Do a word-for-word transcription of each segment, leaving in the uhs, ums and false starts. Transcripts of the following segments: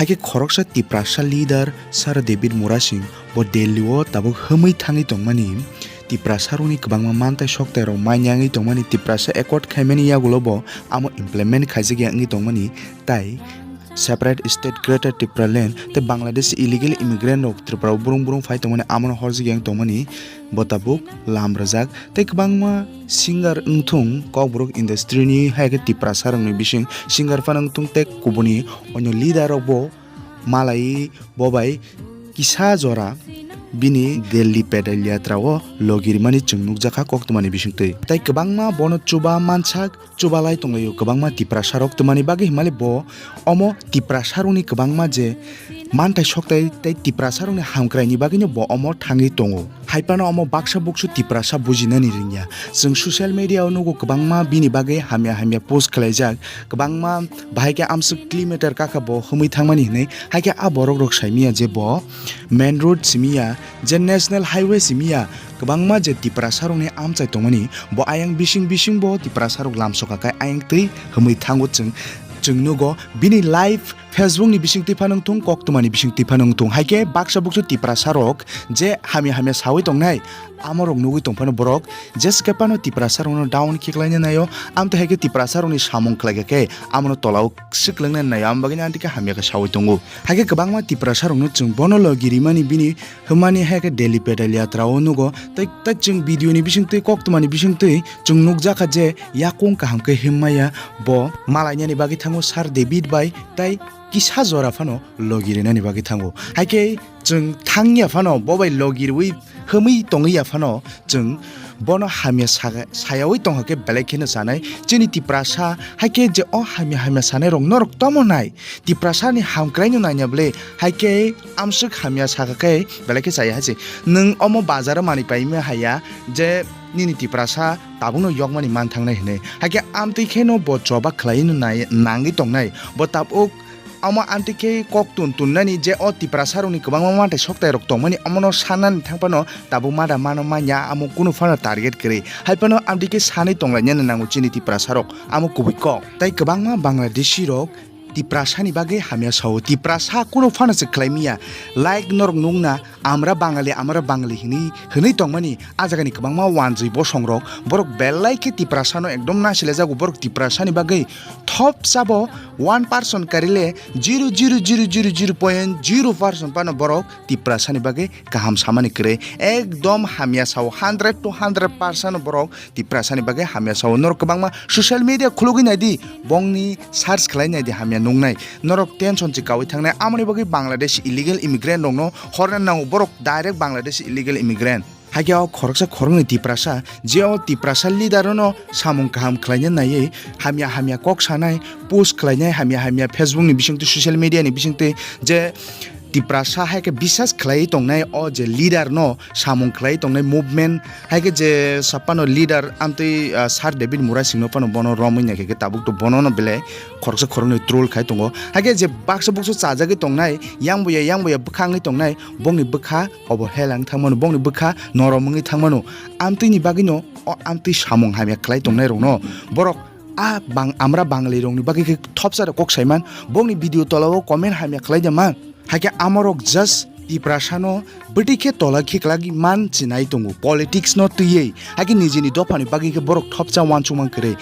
Haikhe khoroksa Tiprasa leader Sir David Murasing bo Delhi o tabuk himwi thangwi tongmani, Tiprasa rokni kwbangma mantai soktai rok manyangwi tongmani, Tiprasa accord khaimani yagulo bo amo implement khaijak ya wngwi tongmani, tai separate state Greater Tipraland tei Bangladesh illegal immigrant rok Tripura o brung brung phai tongmani amono horjak ya wng tongmani bo tabuk lam rwjak. Tei kwbangma singer wngthung, kokborok industry ni hai khe Tiprasa rokni bising singer phano wngthung tei kubuni onyo leader rok bo malai bo bai kisa jora bini Delhi pedal yatra o logi rimani chwng nukjakha koktwmani bisingtwi. Tei kwbangma bono chuba mansak, chubalai tonglaio kwbangma Tiprasa rok twmani bagwi himali bo omo Tiprasa rokni kwbangma je mantai soktai tei Tiprasa rokni hamkraini bagwino bo omo thangwi tongo. Haiphano omo baksa buksu Tiprasa bujinani ringya. Chwng social media o nugo kwbangma bini bagwi hamya hamya post khlaijak, kwbangma bahai khe amswk kilometer kakha bo himwi thangmani hinwi. Haikhe a borok rok saimanya je bo main road simiya, je national highway simiya, kwbangma je Tiprasa rokni amchai tongmani bo ayang bising bising bo Tiprasa rok lamsoka khe ayang twi himwi thango chwng, chwng nugo bini live Facebook ni bisingtwi phano wngthung, koktwmani bisingtwi phano wngthung. Haikhe baksa buksu Tiprasa rok je hamya hamya sawi tongnai, amorok nugwi tongphano borok jeskhe phano Tiprasa rokno down khiklaina naio, amtwi haikhe Tiprasa rokni samung khlaikha khe amono tolao swklangnani naio, am bagwino amtwi khe hamya khe sawi tongo. Haikhe kwbangma Tiprasa rokno chwng bono logi rimani bini hwnmani haikhe Delhi pedal yatra o nugo, tei, tei chwng video ni bisingtwi koktwmani bisingtwi chwng nukjakha je yakung kaham khe himma ya bo malainani bagwi thango Sir David bai tei kisa jora phano logi rinani bagwi thango. Haikhe chwng thangya phano bo bai logi rwi himwi tongwi ya phano chwng bono hamya saga-, sayawi tongkha khe belai kheno sanai. Chini Tiprasa haikhe je o hamya hamya sanai rok norok tomo nai? Tiprasa ni hamkraino naina bwle haikhe amswk hamya sakha khe belai khe chaya hai se. Nwng omo bazar o manwi paima haiya je nini Tiprasa tabukno yokmani manthangnai hinwi. Haikhe amtwi kheno bo choba khlaiwi nai-, nangwi tongnai. Bo tabuk omo amtwi khe kok tun tunnani je o Tiprasa rokni kwbangma manthai soktai rok tongmani omono sanani thangphano tabuk mada mano manya amo kunu phano target kwrwi. Haiphano amtwi khe sanwi tonglainani nango chini Tiprasa rok, amo kubui kok. Tai kwbangma Bangladeshi rok Tiprasa ni bagwi hamya sao. Tiprasa kunu phano se khlai miya. Like norok nukna, "Amra Bangali, amra Bangali," hinwi, hinwi tongmani a jagani kwbangma wanjwi bosong rok, borok belai khe Tiprasa no ekdom nasilai jago. Borok Tiprasa ni bagwi thop sabo one percent karile zero zero zero zero zero point zero percent phano borok Tiprasa ni bagwi kaham samani kwrwi. Ekdom hamya sao, hundred to hundred percent borok Tiprasa ni bagwi hamya sao. Norok kwbangma social media khulugwi naidi, bongni search khlai naidi, hamya nungnai. Norok tension se kaui thangnai, amoni bagwi Bangladesh illegal immigrant rokno horna nango, borok direct Bangladesh illegal immigrant. Haikhe o khoroksa khoroknwi Tiprasa, je o Tiprasa leader no samung kaham khlaina naiwi, hamya hamya kok sanai, post khlainai, hamya hamya Facebook ni bisingtwi, social media ni bisingtwi, je Tiprasa hai khe bisas khlaiwi tongnai o je leader no samung khlaiwi tongnai movement, hai khe je saphano leader amtwi, ah, Sir David Murasing no phano bono romwi naikhe khe tabuk to bono no belai khoroksa khoroknwi troll khai tongo. Hai khe je baksa buksa chajagwi tongnai, yang buya yang buya bwkha wngwi tongnai, bongni bwkha obo hel ang thangmano, bongni bwkha norom wngwi thangmano. Amtwini bagwino o amtwi samung hamya khlai tongnai rokno borok a bang-, amra Bangali rokni bagwi khe thopsa rok kok saiman, bongni video tola o comment hamya khlai de man. Haikhe amorok just Tiprasano bwtwi khe tola khiklagwi man chinai tongo politics no twiwi. Haikhe nijini dophani bagwi khe borok thopsa uansukma kwrwi.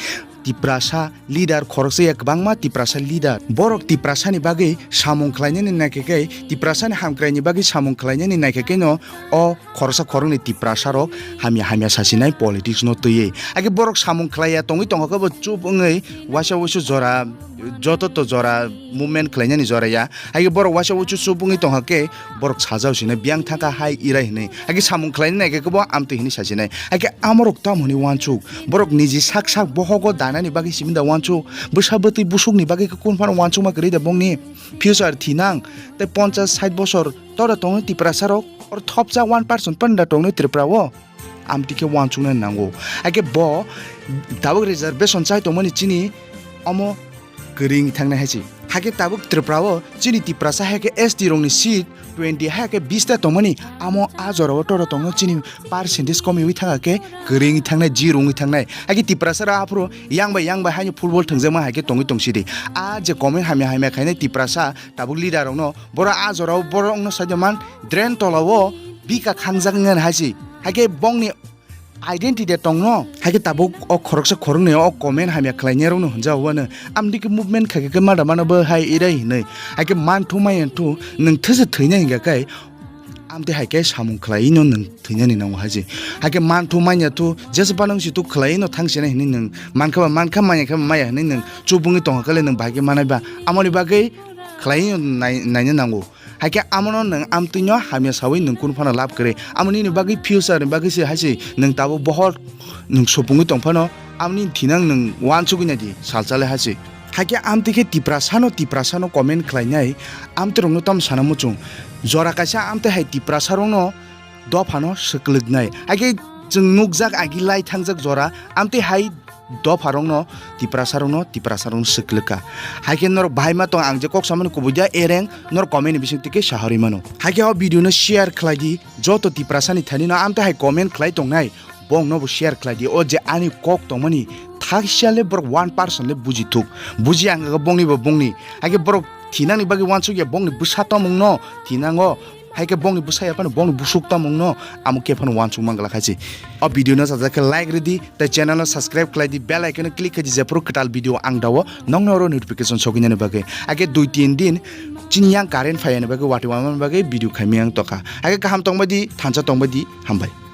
Tiprasa leader khoroksa ya kwbangma Tiprasa leader. Borok Tiprasani bagwi samung khlainani naikhe khe, Tiprasani hamkraini bagwi samung khlainani naikhe khe no o khoroksa khoroknwi Tiprasa rok hamya hamya sasinai politics no twiwi. Haikhe borok samung khlaiya tongwi tongkha khe bo chup wngwi waisa wuisu jora, joto to jora movement khlainani jora ya. Haikhe borok waisa wuisu chup wngwi tongkha khe borok sajao sino biyang thangkha hai irai hinwi. Haikhe samung khlainani naikhe khe bo amtwi hinwi sasinai. Haikhe amorok tamo hinwi uansuk. Borok niji sak sak bohogo danani bagwi simi da uansuk. Bwsa bwtwi busukni bagwi khe kun phano uansukma kwrwi da bongni future thinang. Tei ponchas sait bosor tora tongo Tiprasa rok. Or thopsa one percent panda tongnai Tripura o. Amtwi khe uansuknai nango. Haikhe bo tabuk reservation chai tongmani chini omo kwrwi wngwi thangnai hai se. Hakhe tabuk Tripura o chini Tiprasa hai khe S T rokni seat twenty hai khe bish ta tongmani, amo a jora o toro tongno chini percentage komiwi thangkha khe kwrwi wngwi thangnai, zero wngwi thangnai. Hakhe Tiprasa rok aphuru yang bai yang bai haino football thwngjakma hai khe tongwi tong sidi. A je comment hamya hamya khainai Tiprasa tabuk leader rokno, borok a jora o borok wngno saida man drain tola o bika khangjak wngya hai se. Hakhe bongni identity tongno. Hakhe tabuk o khoroksa khoroknwi o comment hamya khlainai rokno hwnjao wano. Amtwi khe movement khaikhe khe mada mano bo hai irai hinwi. Hakhe manthu maya thu nwng thwse thwina hinkha khe amtwi hai khe samung khlaino nwng thwinani nango hai se. Hakhe manthu manya thu jesa phano wngsi thu khlaino thangsinai hinwi nwng mankha ba mankha manya khe maya hinwi nwng chubungwi tongkha khe le nwng bahai khe manai ba amoni bagwi khlaino nai-, naina nango. Hakhe amono nwng amtwino hamya sawi nwng kunu phano lab kwrwi. Amo nini bagwi future ni bagwi se hai se nwng tabuk bohor nwng supungwi tong phano amoni thinang nwng uansugwi nai di salsa le hai se. Hakhe amtwi khe Tiprasano, Tiprasano comment khlainai amtwi rokno tamo sana muchung. Jora kaisa amtwi hai Tiprasa rokno dophano swklwknai. Hakhe chwng nukjak agi lai thangjak jora amtwi hai dopharokno, Tiprasarokno, Tiprasarokno swklwkha. Hakhe norok bahai ma tong ang je kok samani kubui dia ereng norok comment ni bising tike sahorwi mano. Hakhe o video no share khlai di, joto Tiprasani thani no amtwi hai comment khlai tongnai, bongno bo share khlai di. O je ani kok tongmani thaksia le borok one percent le buji thuk. Buji ang bongni bo bongni. Hakhe borok thinangni bagwi uansuk ya bongni bwsa tomungno thinango. Hai khe bongni bwsa ya phano bongni busuk tomungno amo khe phano uansuk man glak hai se. O video no sajak khe like rwdi, tei channel no subscribe khlai di, bell icon no click khlai di, jephru kwtal video ang dao nokno oro notification sogwi nani bagwi. Hakhe dui tin din chini yang current phai yani bagwi watwi wama bagwi video khaimi ang tokha. Hakhe kaham tongbai di, thansa tongbai di, hambai.